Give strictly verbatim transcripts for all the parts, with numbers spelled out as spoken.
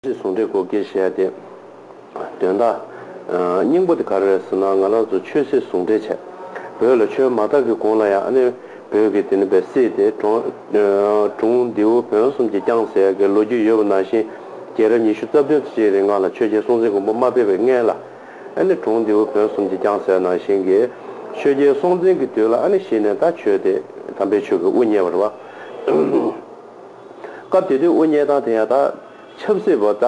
སྲིད་ཟུང་འབྲེལ་སྐོར་སྐད་བཤད་དེ། དོན་དག་སྙིང་པོ་དེ་ག་རེ་རེད་ཟེར་ན། ང་རང་ཚོ་ཆོས་སྲིད་ཟུང་འབྲེལ་བྱས། བོད་ལ་ཆོས་མ་དར་གི་གོང་ལ་ཡང་ཨ་ནི་བོད་ཀྱི་དེ་ནི་བའི་སྲིད་དེ་གྲོང་གྲོང་ལྡེའུ་བོན་གསུམ་གྱིས་བསྐྱངས་ཟེར་ཡ་གི་ལོ་རྒྱུས་ཡོད་པ་ནང་བཞིན། རྒྱལ་རབས་ཉི་ཤུ་རྩ་བདུན་ཙམ་ཅིག་རིང་སྔ་ལ་ཆོས་རྒྱལ་སྲོང་བཙན་སྒམ་པོ་མ་ཕེབས་པའི་སྔོན་ལ། ཨ་ནི་གྲོང་ལྡེའུ་བོན་གསུམ་གྱིས་བསྐྱངས་ཟེར་ནང་བཞིན་གྱི། ཆོས་རྒྱལ་སྲོང་བཙན་གྱི་དུས་ལ་ཨ་ནི་གཞི་ནས་ད་ཆོས་དེ་དམ་པའི་ཆོས་ཀྱི་དབུ་བརྙེས་པ་རེད་བ། སྐབས་དེ་དུས་དབུ་བརྙེས་སྟངས་དེ་ཡང་ད་ཆབ་སྲིད་པ་ད་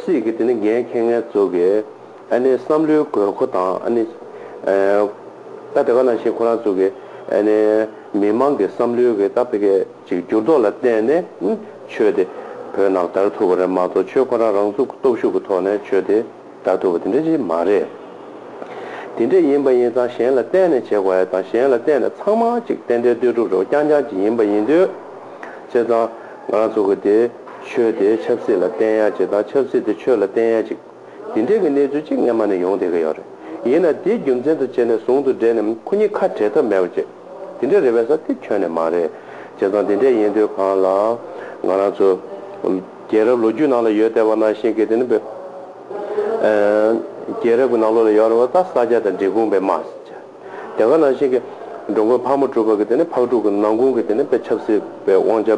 སྲིད་ཀྱི་དེ་ནི་འགན་འཁྱེར་མཁན་ཚོ་གི་ཨ་ནི་བསམ་བློའི་དགོས་མཁོ་དང་། ཨ་ནི་ད་དེ་ག་ནང་བཞིན་ཁོ་རང་ཚོ་གི་ཨ་ནི་མི་མང་གི་བསམ་བློའི་གི་ད་ཕ་གི་ཅིག་འགྱུར་ལྡོག་ལ་བརྟེན་ནས་ཆོས་དེ་བོད་ནང་དར་ཐུབ་པ་རེད་མ་གཏོགས། ཆོས་ཁོ་རང་རང་ཚུགས་སྟོབས་ཤུགས་ཀྱི་ཐོག་ནས་ཆོས་དེ་དར་ཐུབ་པ་དེ་འདྲ་ཅིག་མ་རེད། དེ་འདྲ་ཡིན་པ་ཡིན་ཙང་གཞན་ལ་བརྟེན་ནས་བྱེད་དགོས་ཡ་དང་། གཞན་ལ་བརྟེན་ནས་ཚང་མ་ཅིག་རྟེན་འབྲེལ་ལྟོས་གྲུབ་རེད་རྐྱང་རྐྱང་ཅིག་ཡིན་པ་ཡིན་དུས། བྱས་ཙང་ང་རང་ཚོ་གི་དེ་ཆོས་དེ་ཆབ་སྲིད་ལ་བརྟེན་ཡ་ཅིག་དང་། ཆབ་སྲིད་དེ་ཆོས་ལ་བརྟེན་ཡ་ཅིག་དེ་འདྲའི་གི་གནས་ཚུལ་ཅིག་སྔ་མ་ནས་ཡོང་བསྡད་ཀྱི་ཡོད་རེད། ཡིན་ན་དེའི་རྒྱུ་མཚན་དུ་བྱས་ནས་ཟུང་དུ་འབྲེལ་ནས་ཁོ་གཉིས་ཁ་བྲལ་ཐབས་མེད་པ་ཅིག་དེ་འདྲ་རེད་པས་ཟེར་དེ་ཁྱོན་ནས་མ་རེད། བྱས་ཙང་དེ་འདྲ་ཡིན་དུས་གང་ལ་ང་རང་ཚོ་རྒྱལ་རབས་ལོ་རྒྱུས་ནང་ལ་ཡོད་བསྡད་པ་ནང་བཞིན་གྱི་དེ་ནི་བོད་རྒྱལ་རབས་ཀྱི་ནང་ལོགས་ལ་ཡོད་རེད་བ། ད་ས་སྐྱ་དང་འབྲས་སྤུངས་པའི་དམག་ཟེར་བྱས། དེ་ག་ནང་བཞིན་གྱི་འགྲོ་མགོན་ཕག་མོ་གྲུ་པ་གི་དེ་ནི་ཕག་གྲུ་གི་ནང་ཁུངས་ཀྱི་དེ་ནི་བོད་ཆབ་སྲིད་པའི་དབང་ཆ་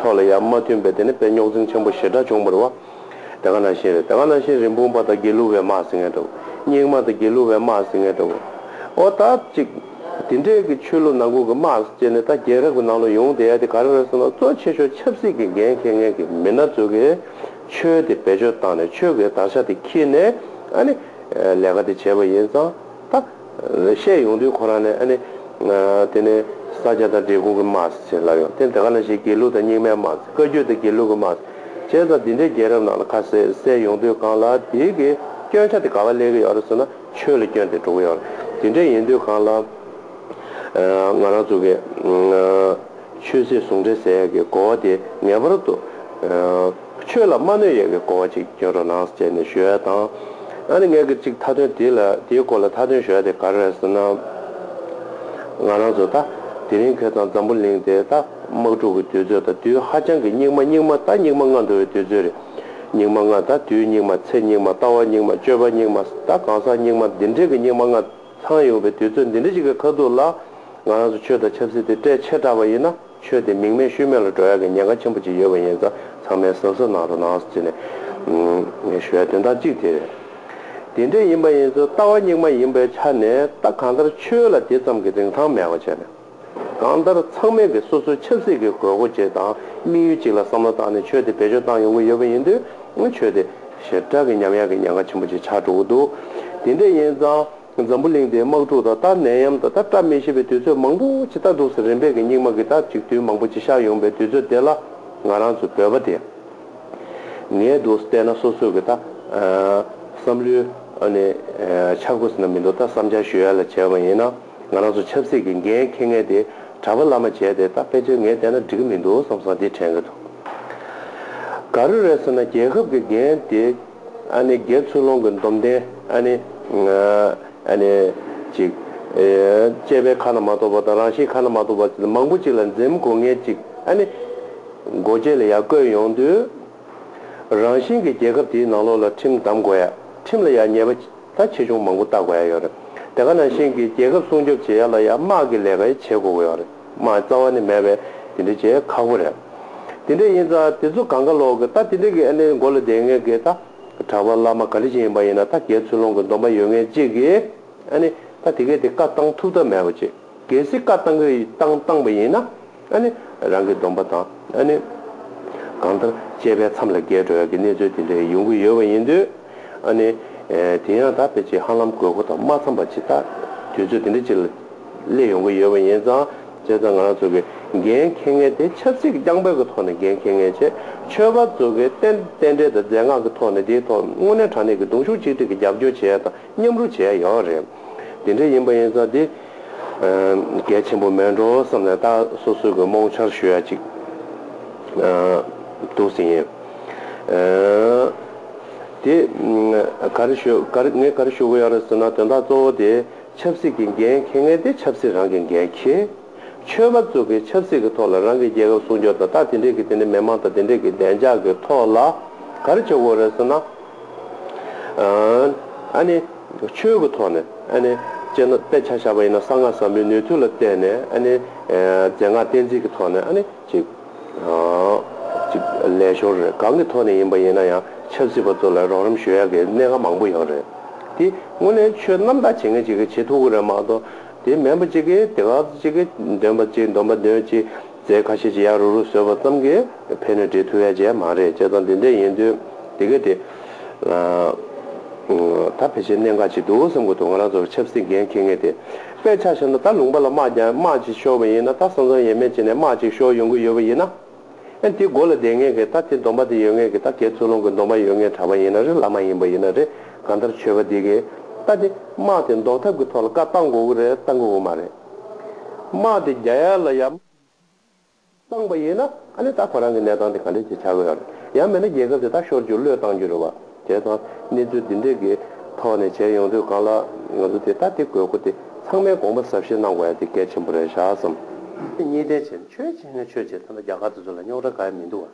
ཐོག་ལ་ཡང་མ་མཐུན་པའི་དེ་ནི་བོད་རྙོག་འཛིང་ཆེན་པོ་ཞེ་དྲག་བྱུང་བ་རེད་བ། དེ་ག་ནང་བཞིན་རེད། དེ་ག་ནང་བཞིན་རིན་སྤུངས་པ་དང་དགེ་ལུགས་པའི་དམག་ཟེར་མཁན་འདྲ་བོ། རྙིང་མ་དང་དགེ་ལུགས་པའི་དམག་ཟེར་མཁན་འདྲ་བོ། ཨོ་ད་ཅིག་དེ་འདྲའི་གི་ཆོས་ལུགས་ནང་ཁུལ་གི་དམག་ཟེར་བྱས་ནས། ད་རྒྱལ་རབས་ཀྱི་ནང་ལ་ཡོང་བསྡད་ཡ་དེ་ག་རེ་རེད་ཟེར་ན། གཙོ་ཆེ་ཤོས་ཆབ་སྲིད་ཀྱི་འགན་འཁྱེར་མཁན་གྱི་མི་སྣ་ཚོ་གིས་ཆོས་དེ་བེད་སྤྱོད་བཏང་ནས། ཆོས་ཀྱི་དར་ཆ་དེ་འཁྱེར་ནས་ཨ་ནི་ལས་ཀ་དེ་བྱས་པ་ཡིན་ཙང་། ད་བཤད་ཡོང་དུས་ཁོ་རང་ནས་ཨ་ནི་དེ་ནས་ས་སྐྱ་དང་འབྲས་སྤུངས་ཀྱི་དམག་ཟེར་ལབ་ཡོང་། དེ་དེ་ག་ནང་བཞིན་དགེ་ལུགས་དང་རྙིང་མའི་དམག་ཟེར། བཀའ་བརྒྱུད་དང་དགེ་ལུགས་ཀྱི་དམག་ཟེར། བྱས་ཙང་འདི་འདྲའི་རྒྱལ་རབས་ནང་ལ་ཁ་གསལ་གསལ་ཡོང་དུས་གང་ལ། དེའི་གི་སྐྱོན་ཆ་དེ་ག་པར་སླེབས་ཀྱི་ཡོད་རེད་ཟེར་ན། ཆོས་ལ་སྐྱོན་དེ་འགྲོ་གི་ཡོད་རེད། དེ་འདྲ་ཡིན་དུས་གང་ལ་ང་རང་ཚོ་གི་ཆོས་སྲིད་ཟུང་འབྲེལ་ཟེར་ཡག་གི་གོ་བ་དེ་ངེས་པར་དུ་ཆོས་ལ་མ་གནོད་ཡག་གི་གོ་བ་ཅིག་སྐྱོན་རོགས་གནང་ཟེར་ནས་ཞུ་ཡ་དང་། ཨ་ནི་ངས་གི་ཅིག་མཐའ་དོན་དེ་ལ། དེའི་སྐོར་ལ་མཐའ་དོན་ཞུ་ཡ་དེ་ག་རེ་རེད་ཟེར་ན། ང་རང་ཚོ་ད་དེ་རིང་ཁ་སང་འཛམ་བུ་གླིང་དེ་ད་དམག་འཁྲུག་གི་དུས་ཚོད་དང་། དུས་ཧ་ཅང་གི་སྙིགས་མ། སྙིགས་མ་ད་སྙིགས་མ་ལྔ་འདུ་བའི་དུས་ཚོད་རེད། སྙིགས་མ་ལྔ། ད་དུས་སྙིགས་མ། ཚེ་སྙིགས་མ། ལྟ་བ་སྙིགས་མ། སྤྱོད་པ་སྙིགས་མ། ད་གང་ཟག་སྙིགས་མ། འདི་འདྲའི་གི་སྙིགས་མ་ལྔ་ཚང་ཡོང་བའི་དུས་ཚོད་འདི་འདྲ་ཞིག་གི་ཁ་ཐུག་ལ། ང་རང་ཚོ་ཆོས་དང་ཆབ་སྲིད་དེ་བཀྲལ་ཆ་དྲགས་པ་ཡིན་ན། ཆོས་དེ་མིང་མེད་ཤུལ་མེད་ལ་འགྲོ་ཡག་གི་ཉེན་ཁ་ཆེན་པོ་ཅིག་ཡོད་པ་ཡིན་ཙང་། ཚང་མས་གཟབ་གཟབ་གནང་རོགས་གནང་ཟེར་ནས་ངས་ཞུ་ཡ་དོན་དག་གཅིག་དེ་རེད། དེ་འདྲ་ཡིན་པ་ཡིན་ཙང་། ལྟ་བ་རྙིང་མ་ཡིན་པའི་ཆ་ནས། ད་གང་ལྟར་ཆོས་ལ་དེ་ཙམ་གྱི་རིན་ཐང་མེད་པ་བྱས་ནས། གང་ལྟར་ཚང་མས་གི་སོ་སོའི་ཆབ་སྲིད་ཀྱི་དགོས་མཁོ་ཅིག་དང་དམིགས་ཡུལ་ཅིག་ལ་བསམ་བློ་བཏང་ནས་ཆོས་དེ་བེད་སྤྱོད་བཏང་ཡོང་གི་ཡོད་པ་ཡིན་དུས། ཆོས་དེ་ཞེ་དྲག་གི་ཉམས་ཡག་གི་ཉེན་ཁ་ཆེན་པོ་ཅིག་ཆགས་འགྲོ་གི་འདུག་དེ་འདྲ་ཡིན་ཙང་། འཛམ་བུ་གླིང་འདིའི་དམག་འཁྲུག་དང་། ད་ནད་ཡམས་དང་། ད་བཀྲ་མི་ཤིས་པའི་དུས་ཚོད་མང་པོ་ཅིག་ད་འདུག་ཟེར། རིམ་པས་ཀྱི་སྙིགས་མ་གི་ད་ཅིག་དུས་མང་པོ་ཅིག་ཤར་ཡོང་པའི་དུས་ཚོད་དེ་ལ། ང་རང་ཚོ་བོད་པ་དེ་ངས་འདུག་བལྟས་ན། སོ་སོ་གི་ད་བསམ་བློའི་ཨ་ནི་ཆག་སྒོ་ཟེར་ན་མི་འདུག་ད་བསམ་འཆར་ཞུ་ཡ་ལ་བྱས་པ་ཡིན་ན། ང་རང་ཚོ་ཆབ་སྲིད་ཀྱི་འགན་འཁྱེར་མཁན་དེ་གྲྭ་པ་བླ་མ་བྱས་ཏེ། ད་ཕལ་ཆེར་ངས་བལྟས་ན་འགྲིག་གི་མི་འདུག་བསམ་བསམ་དེ་དྲན་གྱི་འདུག་ག་རེ་རེད་ཟེར་ན། རྒྱལ་ཁབ་ཀྱི་འགན་དེ་ཨ་ནི་དགེ་ཚུལ་སློང་གི་སྡོམ་ལྡན། ཨ་ནི་ཨ་ནི་ཅིག་ཨེ་བཅས་པའི་ཁ་ན་མ་ཐོ་བ་དང་། རང་བཞིན་ཁ་ན་མ་ཐོ་བ་མང་པོ་ཅིག་ལ་འཛེམ་དགོས་མཁན་ཅིག་ཨ་ནི་མགོ་བརྗེ་ལ་ཡར་བཀོད་ཡོང་དུས། རང་བཞིན་གྱི་རྒྱལ་ཁབ་དེའི་ནང་ལོགས་ལ་ཁྲིམས་བསྡམ་དགོས་ཡ། ཁྲིམས་ལ་ཡང་ཉེས་པ་ད་ཆེ་ཆུང་མང་པོ་བལྟ་དགོས་ཡ་ཡོད་རེད། དེ་ག་ནང་བཞིན་གྱི་རྒྱལ་ཁབ་སྲུང་སྐྱོབ་བྱེད་ཡ་ལ་ཡང་དམག་གི་ལས་ཀ་ཡང་བྱེད་དགོས་ཀྱི་ཡོད་རེད། དམག་རྩ་བ་ནས་མེད་པས་དེ་འདྲ་བྱེད་ཡ་ཁག་པོ་རེད། དེ་འདྲ་ཡིན་ཙང་དེ་ཚོ་གང་ག་ལོག་གི་ད་དེ་འདྲ་གི་ཨ་ནི་མགོ་ལ་བསྡད་མཁན་གྱི་ད་གྲྭ་པ་བླ་མ་ག་འདྲ་ཅིག་ཡིན་པ་ཡིན་ན། ད་དགེ་ཚུལ་སློང་གི་སྡོམ་པ་ཡོད་མཁན་གཅིག་གིས་ཨ་ནི་ད་དེ་གས་དེ་བཀའ་བཏང་ཐུབ་ཐབས་མེད་པ་ཅིག་གལ་སྲིད་བཀའ་བཏང་གི་བཏང་བཏང་པ་ཡིན་ན། ཨ་ནི་རང་གི་སྡོམ་པ་དང་། ཨ་ནི་གང་ལྟར་བཅས་པའི་མཚམས་ལ་འགལ་འགྲོ་ཡ་གི་གནས་ཚུལ་དེ་འདྲ་ཡོང་གི་ཡོད་པ་ཡིན་དུས། ཨ་ནི་ཨེ་དེ་ཡང་ད་ཕལ་ཆེར་ཧ་ལམ་དགོས་མཁོ་དང་མ་འཚམས་པ་ཅིག་ད་དུས་ཚོད་དེ་འདྲ་ཅིག་ལ་སླེབས་ཡོང་གི་ཡོད་པ་ཡིན་ཙང་། བྱས་ཙང་ང་རང་ཚོ་གི་འགན་འཁྱེར་མཁན་དེ་ཆབ་སྲིད་ཀྱི་རྐྱང་པའི་གི་ཐོག་ནས་འགན་འཁྱེར་མཁན་བྱས། ཆོས་པ་ཚོ་གི་རྟེན་རྟེན་འབྲེལ་དང་མཛད་དངགས་ཀྱི་ཐོག་ནས། དེའི་ཐོག་དངོས་གནས་དྲང་གནས་ཀྱི་གདུང་ཤུགས་གཅིག་སྒྲིལ་གྱི་རྒྱབ་སྐྱོར་བྱེད་ཡ་དང་མཉམ་རུབ་བྱེད་ཡ་ཡོད་རེད། དེ་འདྲ་ཡིན་པ་ཡིན་ཙང་དེ་ཨ་གལ་ཆེན་པོ་མེད་འགྲོ་བསམ་ནས། ད་སོ་སོའི་གི་རྨོངས་འཆར་ཞུ་ཡ་ཅིག་ཨ་འདུག་ཟིན་ཡིན། ཨ་དེ་ཨ་ག་རེ་ཞུ། ག་རེ་ངས་ག་རེ་ཞུ་དགོས་ཡོད་རེད་ཟེར་ན། དོན་དག་གཙོ་བོ་དེ་ཆབ་སྲིད་ཀྱི་འགན་འཁྱེར་མཁན་དེ་ཆབ་སྲིད་རང་གི་འགན་འཁྱེར། ཆོས་པ་ཚོ་གི་ཆབ་སྲིད་ཀྱི་ཐོག་ལ་རང་གི་རྒྱལ་ཁབ་སྲུང་སྐྱོབ་དང་། ད་དེ་འདྲས་ཀྱི་དེ་འདྲས་མི་མང་དང་དེ་འདྲས་ཀྱི་བདེ་འཇགས་ཀྱི་ཐོག་ལ་ ག་རེ་བྱེད་དགོས་རེད་ཟེར་ན། ཨ་ནི་ཆོས་ཀྱི་ཐོག་ནས་ཨ་ནི་སྤྱིར་ན་དཔེ་ཆ་བཞག་པ་ཡིན་ན་གསང་སྔགས་ཟབ་མོའི་ནུས་མཐུ་ལ་བརྟེན་ནས་ཨ་ནི་རྫས་སྔགས་བསྟན་འཛིན་གྱི་ཐོག་ནས་ཨ་ནི་ཅིག་ཅིག་ལས་ཞོར་རེད། གང་གི་ཐོག་ནས་ཡིན་པ་ཡིན་ན་ཡང་ཆབ་སྲིད་པ་ཚོ་ལ་རོགས་རམ་ཞུ་ཡག་གི་གནད་འགག་མང་པོ་ཡོད་རེད། དེ་དངོས་གནས་ཆོས་རྣམ་དག་བྱེད་མཁན་ཅིག་གིས་བྱེད་ཐུབ་ཀྱི་རེད་མ་གཏོགས། དེ་མིན་པ་ཅིག་གིས་དེ་ག་ཅིག་གིས་འདོན་པ་ཅིག་འདོན་པ་འདོན་ཅིག་རྫས་ཁ་ཤས་ཅིག་ཡར་རུ་རུ་བཟོས་པ་ཙམ་གྱིས་ཕན་ནུས་འདྲེན་ཐུབ་ཡ་ཅིག་མ་རེད། བྱས་ཙང་འདི་འདྲ་ཡིན་དུས་དེ་ག་དེ་ད་ཕལ་ཆེར་གནད་འགག་ཅིག་འདུག་བསམ་གྱི་འདུག་ང་རང་ཚོར་ཆབ་སྲིད་འགན་འཁྱེར་མཁན་དེ། དཔེ་ཆ་བཞག་ན་ད་ལུང་པ་ལ་དམག་རྒྱག་དམག་ཅིག་ཤོར་བ་ཡིན་ན། ད་ས་མཚམས་ཡས་མས་ཅིག་ནས་དམག་ཅིག་ཤོར་ཡོང་གི་ཡོད་པ་ཡིན་ན། ཨ་དེ་མགོ་ལ་བསྡད་མཁན་གྱི་ད་དེ་སྡོམ་པ་དེ་ཡོད་མཁན་གྱི་ད་དགེ་ཚུལ་སློང་གི་སྡོམ་པ་ཡོད་མཁན་གྲྭ་པ་ཡིན་ན་རེད། བླ་མ་ཡིན་པ་ཡིན་ན་རེད། གང་ལྟར་ཆོས་པ་འདི་གིས་ད་དེ་དམག་དེ་ཟློག་ཐབས་ཀྱི་ཐོག་ལ་བཀའ་བཏང་དགོས་ཀྱི་རེད། བཏང་དགོས་ཀྱི་མ་རེད། དམག་དེ་རྒྱག་ཡ་ལ་ཡ་བཏང་པ་ཡིན་ན་ཨ་ནི་ད་ཁོ་རང་གི་གནས་སྟངས་དེ་ག་འདྲ་ཅིག་ཆགས་ཀྱི་ཡོད་རེད། ཡང་མིན་ན་རྒྱལ་ཁབ་དེ་ད་ཤོར་རྒྱུ་བློས་བཏང་རྒྱུ་རེད་བ། བྱས་ཙང་གནས་ཚུལ་འདི་འདྲས་ཀྱི་ཐོག་ནས་བྱས་ཡོང་དུས་གང་ལ་ང་ཚོ་དེ་ད་དེ་དགོས་མཁོ་དེ་ཚང་མས་དགོངས་པ་ཟབ་བཞེས་གནང་དགོས་ཡ་དེ་གལ་ཆེན་པོ་རེད་ཤག་བསམ། གཉིས་ལྡན་བྱས་ནས་ཆོས་བྱེད་མཁན་ཆོས་བྱེད། ད་ལྟ་རྒྱ་གར་དེ་ཚོ་ལ་རྙོག་དྲ་གང་ཡང་མི་འདུག་བ།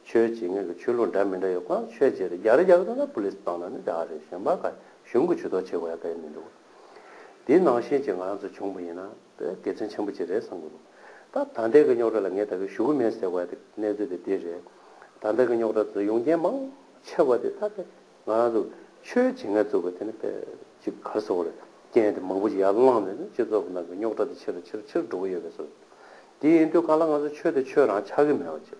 ཆོས་བྱེད་མཁན་གྱི་ཆོས་ལུགས་འདྲ་མི་འདྲ་ཡོད་ཀྱང་ཆོས་བྱེད་རེད། རྒྱག་རེད་རྒྱག་གི་འདུག་ན་པུ་ལིས་བཏང་ན་ནི་རྒྱག་རེད། གཞན་པ་ག་གཞུང་གི་ཇུས་གཏོགས་བྱེད་དགོས་ཡ་ག་ཡ་མི་འདུག་དེ་ནང་བཞིན་གྱི་ང་རང་ཚོ་བྱུང་བ་ཡིན་ན་དཔེ་དགེ་མཚན་ཆེན་པོ་ཅིག་རེད་བསམ་གྱི་འདུག་ད་ད་ལྟའི་གི་རྙོག་དྲ་ལ་ངས་ད་གི་ཞུ་གི་མེད་ཟེར་བ་དེ་གནས་ཚུལ་དེ་འདི་རེད། ད་ལྟའི་གི་རྙོག་དྲ་ཚོ་ཡོང་རྐྱེན་མང་ཆེ་བ་དེ་ད་དཔེ་ང་རང་ཚོ་ཆོས་བྱེད་མཁན་ཚོ་གི་དེ་ནི་དཔེ་ཅིག་ག་རེ་ཟེར་དགོས་རེད། རྐྱེན་དེ་མང་པོ་ཅིག་ཡར་བསླངས་ནས་ནི་སྤྱི་ཚོགས་ཀྱི་ནང་གི་རྙོག་དྲ་དེ་ཆེ་རུ་ཆེ་རུ་ཆེ་རུ་འགྲོ་གི་ཡོད་པའི་བཟོ་རེད། དེ་ཡིན་དུས་གང་ལ་ང་ཚོ་ཆོས་དེ་ཆོས་རང་ཆགས་ཀྱི་མེད་པ་ཅིག་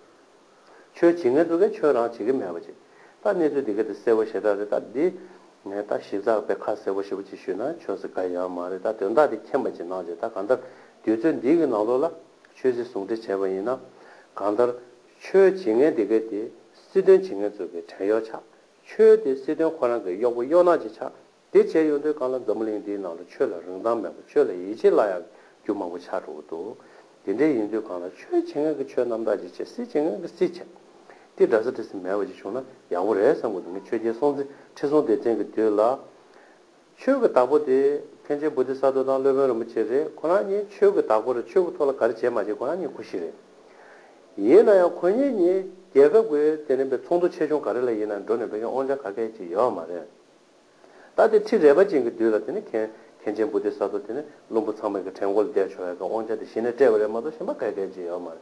ཆོས་བྱེད་མཁན་ཚོ་གས་ཆོས་རང་བྱེད་ཀྱི་མེད་པ་ཅིག་ད་གནས་ཚུལ་འདི་ག་དེ་གསལ་པོ་ཞེ་དྲག་རེད། ད་འདི་ངས་ད་ཞིབ་ཚགས་པའི་ཁ་གསལ་པོ་ཞེ་པོ་ཅིག་ཞུས་ན་ཆོག་ས་ག་ཡོད་མ་རེད། ད་དོན་དག་དེ་མཁྱེན་པ་ཅིག་གནང་བྱས། ད་གང་ལྟར་དུས་ཚོད་འདི་གི་ནང་ལོགས་ལ་ཆོས་སྲིད་ཟུང་འབྲེལ་བྱས་པ་ཡིན་ན། གང་ལྟར་ཆོས་བྱེད་མཁན་འདི་ག་དེ་སྲིད་དོན་བྱེད་མཁན་ཚོ་གི་བྲན་གཡོག་ཆགས། ཆོས་དེ་སྲིད་དོན་ཁོ་རང་གི་གཡོག་པོ་གཡོག་ནག་ཅིག་ཆགས། དེ་བྱས་ཡོང་དུས་གང་ལ་འཛམ་བུ་གླིང་འདིའི་ནང་ལ་ཆོས་ལ་རིན་ཐང་མེད་པ། ཆོས་ལ་ཡིད་ཆེས་བརླག་ཡག་རྒྱུ་མང་པོ་ཆགས་འགྲོ་གི་འདུག་དེ་འདྲ་ཡིན་དུས་གང་ལ་ཆོས་བྱེད་མཁན་གྱི་ཆོས་རྣམ་དག་ཅིག་བྱེད། སྲིད་བྱེད་མཁན་གྱི་སྲིད་བྱེད། དེ་འདྲ་ས་འདྲ་ས་མེད་པ་ཅིག་བྱུང་ན་ཡག་པོ་རེད་བསམ་གྱི་འདུག་ངས་ཆོས་རྒྱལ་སྲོང་བཙན་ཁྲི་སྲོང་ལྡེ་བཙན་གྱི་དུས་ལ་ཆོས་ཀྱི་བདག་པོ་དེ་མཁན་ཆེན་བོ་དྷི་ས་ཏྭ་དང་སློབ་དཔོན་རིན་པོ་ཆེ་རེད། ཁོ་རང་གཉིས་ཆོས་ཀྱི་བདག་པོ་རེད། ཆོས་ཀྱི་ཐོག་ལ་ག་རེ་བྱས་མ་བྱས་ཁོ་རང་གཉིས་ཁུ་བཞི་རེད། ཡིན་ན་ཡང་ཁོ་གཉིས་གཉིས་རྒྱལ་ཁབ་ཀྱི་དེ་ནས་པའི་ཚོགས་འདུ་ཆེ་ཆུང་ག་རེ་ལ་ཡིན་ན་འགྲོ་ནས་བོད་ཀྱི་དབང་ཆ་ག་གས་ཅིག་ཡོད་མ་རེད། ད་དེ་ཁྲི་རལ་པ་ཅན་གྱི་དུས་ལ་དེ་ནི་མཁན་མཁན་ཆེན་བོ་དྷི་ས་ཏྭ་དེ་ནི་བློན་པོ་ཚང་མ་གི་བྲན་མགོ་ལ་བསྡད་ཆོག་ཡ་གི་དབང་ཆ་དེ་གཞི་ནས་སྤྲད་པ་རེད་མ་གཏོགས་གཞན་པ་ག་གས་ཅིག་ཡོད་མ་རེད།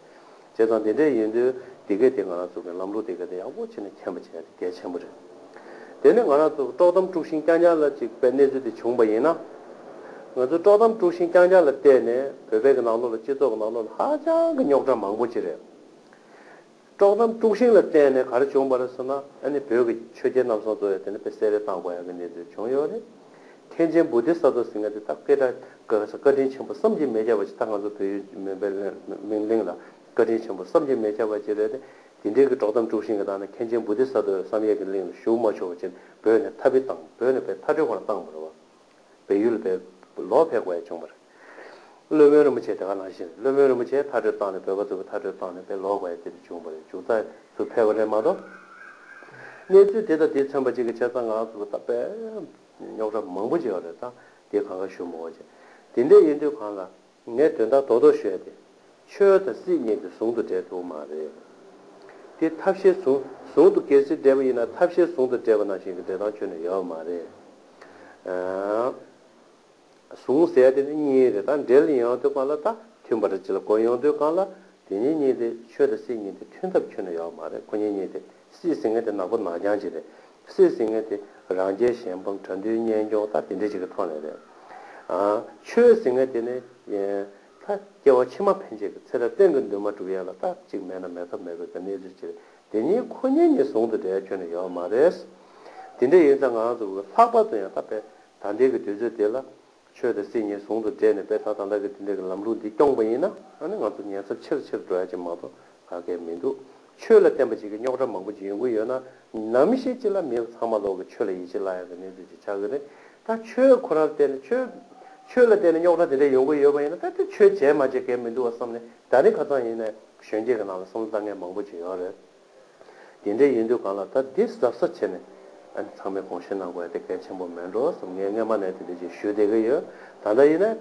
བྱས་ཙང་དེ་འདྲས་ཡིན་དུས་དེ་གས་དེ་ང་རང་ཚོ་གི་ལམ་ལུགས་དེ་གས་དེ་ཡག་པོ་བྱས་ནས་མཁྱེན་པ་བྱས་ཏེ་གལ་ཆེན་པོ་རེད། དེ་ནི་ང་རང་ཚོ་དཀྲོག་གཏམ་དཀྲུག་ཤིང་རྐྱང་རྐྱང་ལ་ཅིག་པའི་གནས་ཚུལ་དེ་བྱུང་བ་ཡིན་ན། ང་ཚོ་དཀྲོག་གཏམ་དཀྲུག་ཤིང་རྐྱང་རྐྱང་ལ་བལྟས་ནས་བོད་པའི་གི་ནང་ལོགས་ལ་སྤྱི་ཚོགས་ཀྱི་ནང་ལོགས་ལ་ཧ་ཅང་གི་རྙོག་དྲ་མང་པོ་ཅིག་རེད། དཀྲོག་གཏམ་དཀྲུག་ཤིང་ལ་བརྟེན་ནས་ག་རེ་བྱུང་བ་རེད་ཟེར་ན། ཨ་ནི་བོད་ཀྱི་ཆོས་རྒྱལ་རྣམ་གསུམ་ཚོ་ཡང་དེ་ནི་དཔེ་གསད་རེས་བཏང་དགོས་ཡག་གི་གནས་ཚུལ་བྱུང་ཡོད་རེད། མཁན་ཆེན་བོ་དྷི་ས་ཏྭ་ཟེར་མཁན་དེ་ད་སྐད་གྲགས་བཀའ་བཀའ་དྲིན་ཆེན་པོ་བསམ་གྱིས་མི་ཁྱབ་པ་ཞིག་ད་ང་ཚོ་བོད་ཡུལ་མུན་པའི་གླིང་ལ་བཀའ་དྲིན་ཆེན་པོ་བསམ་གྱིས་མི་ཁྱབ་པ་ཅིག་རེད་དེ། དེ་འདྲའི་གི་དཀྲོག་གཏམ་དཀྲུག་ཤིང་གི་སྟེང་ནས་མཁན་ཆེན་བོ་དྷི་ས་ཏྭ་བསམ་ཡས་ཀྱི་གླིང་ལ་བཞུགས་མ་ཆོག་པ་བྱས་ནས་བོད་ནས་མཐའ་དཔེ་བཏང་། བོད་ནས་བོད་མཐའ་སྐྱོང་ག་རང་བཏང་བ་རེད་བ། བལ་ཡུལ་ལ་བལ་ལོག་ཕེབས་དགོས་ཡ་བྱུང་བ་རེད། སློབ་དཔོན་རིན་པོ་ཆེ་དེ་ག་ནང་བཞིན་རེད། སློབ་དཔོན་རིན་པོ་ཆེ་མཐར་སྐྲོད་བཏང་ནས་བོད་པ་ཚོ་གི་མཐར་སྐྲོད་བཏང་ནས་བལ་ལོག་དགོས་ཡ་དེ་འདྲ་བྱུང་བ་རེད། འབྱུང་རྩ་ཚུར་ཕེབས་པ་རེད་མ་གཏོགས། གནས་ཚུལ་དེ་དང་དེ་མཚོན་པ་གཅིག་གི་བྱས་ཙང་ང་ཚོ་གི་ད་དཔེ་རྙོག་དྲ་མང་པོ་ཅིག་ཡོད་རེད། ད་དེ་གང་ག་ཞུ་མི་དགོས་བྱས། དེ་འདྲ་ཡིན་དུས་གང་ལ། ངས་དོན་དག་རྡོག་རྡོག་ཞུ་ཡ་དེ། ཆོས་དང་སྲིད་གཉིས་དེ་ཟུང་དུ་འབྲེལ་ཐུབ་མ་རེད། དེ་ཐབས་ཤེས་ཟུང་ཟུང་དུ་གལ་སྲིད་འབྲེལ་བ་ཡིན་ན་ཐབས་ཤེས་ཟུང་དུ་འབྲེལ་བ་ནང་བཞིན་གྱི་འབྲེལ་སྟངས་ཁྱོན་ནས་ཡོད་མ་རེད། ཨ། ཟུང་ཟེར་ཡ་དེ་ནི་གཉིས་རེད། ད་འབྲེལ་ཡོང་དུས་གང་ལ་ད་མཐུན་པ་རེད་ཅེས་ལ་གོ་ཡོང་དུས་གང་ལ་དེ་གཉིས་གཉིས་དེ་ཆོས་དང་སྲིད་གཉིས་དེ་མཐུན་ཐབས་ཁྱོན་ནས་ཡོད་མ་རེད། ཁོ་གཉིས་གཉིས་དེ་སྲིད་ཟེར་མཁན་དེ་ནག་པོ་ནག་རྐྱང་ཅིག་རེད། སྲིད་ཟེར་མཁན་དེ་རང་རྒྱལ་གཞན་ཕམ་དགྲ་འདུལ་གཉེན་སྐྱོང་ད་དེ་འདྲ་ཅིག་གི་ཐོག་ནས་རེད། ཨ། ཆོས་ཟེར་མཁན་དེ་ནི་ད་སྐྱེ་བ་ཕྱི་མ་ཕན་ཆད་ཀྱི་ཚེ་རབས་གཏན་གྱི་འདུན་མ་སྒྲུབ་ཡ་ལ་ད་ཅིག་མེད་ན་མེད་ཐབས་མེད་པའི་གནས་ཚུལ་ཅིག་རེད། དེ་གཉིས་ཁོ་གཉིས་གཉིས་ཟུང་དུ་འབྲེལ་ཁྱོན་ནས་ཡོད་མ་རེད། དེ་འདྲ་ཡིན་ཙང་ང་རང་ཚོ་ལྷག་པར་དུ་ཡང་ད་དཔེ་ད་ལྟའི་གི་དུས་ཚོད་དེ་ལ། ཆོས་དང་སྲིད་གཉིས་ཟུང་དུ་འབྲེལ་ནས་དཔེ་ད་ད་ལྟ་གི་དེ་འདྲ་གི་ལམ་ལུགས་འདི་སྐྱོང་པ་ཡིན་ན་ཨ་ནི་ང་ཚོ་ཉེན་ཚབས་ཆེ་རུ་ཆེ་རུ་འགྲོ་ཡ་ཅིག་མ་གཏོགས་ག་གེ་མི་འདུག་ཆོས་ལ་བརྟེན་པ་ཅིག་གི་རྙོག་དྲ་མང་པོ་ཅིག་ཡོང་གི་ཡོད་ན་ནམ་ཞིག་ཅིག་ལ་མི་ཚང་མ་ལོག་གི་ཆོས་ལ་ཡིད་ཆེས་བརླག་ཡ་གི་གནས་ཚུལ་ཅིག་ཆགས་ཀྱི་རེད། ད་ཆོས་ཁོ་རང་ལ་བརྟེན་ནས་ཆོས་ཆོས་ལ་བརྟེན་ནས་རྙོག་དྲ་དེ་འདྲ་ཡོང་གི་ཡོད་པ་ཡིན་ན་ད་དེ་ཆོས་བྱས་མ་བྱས་གེ་མི་འདུག་བ་བསམ་ནས་ད་རེས་ཁ་སང་ཡིན་ནའི་གཞོན་སྐྱེས་ཀྱི་ནང་ལ་བསམ་བློ་བཏང་མཁན་མང་པོ་ཅིག་ཡོད་རེད། དེ་འདྲ་ཡིན་དུས་གང་ལ་ད་འདི་གཟབ་གཟབ་བྱས་ནས་ཨ་ནི་ཚང་མས་དགོངས་བཞེས་གནང་དགོས་ཡ་དེ་གལ་ཆེན་པོ་མེད་འགྲོ་བསམ། ངས་སྔོན་མ་ནས་དེ་འདྲ་ཅིག་ཞུ་བསྡད་ཀྱི་ཡོད། ད་ལྟ་ཡིན་ན་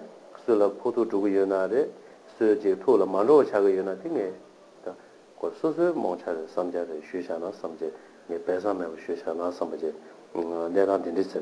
སུ་ལ་ཕོག་ཐུག་འགྲོ་གི་ཡོད་ན་རེད། སུ་ཅིག་ཐུགས་ལ་མ་འགྲོ་བ་ཆགས་ཀྱི་ཡོད་ན་དེ་ངས་ད་ཁོ་སོ་སོའི་རྨོངས་ཆ་རེད་བསམ་འཆར་རེད་ཞུས་བཞག་ན་བསམ་གྱི། ངས་སྦས་གསང་མེད་པ་ཞུས་བཞག་ན་བསམ་པ་ཅིག་གནས་སྟངས་དེ་འདྲ་ཟེར།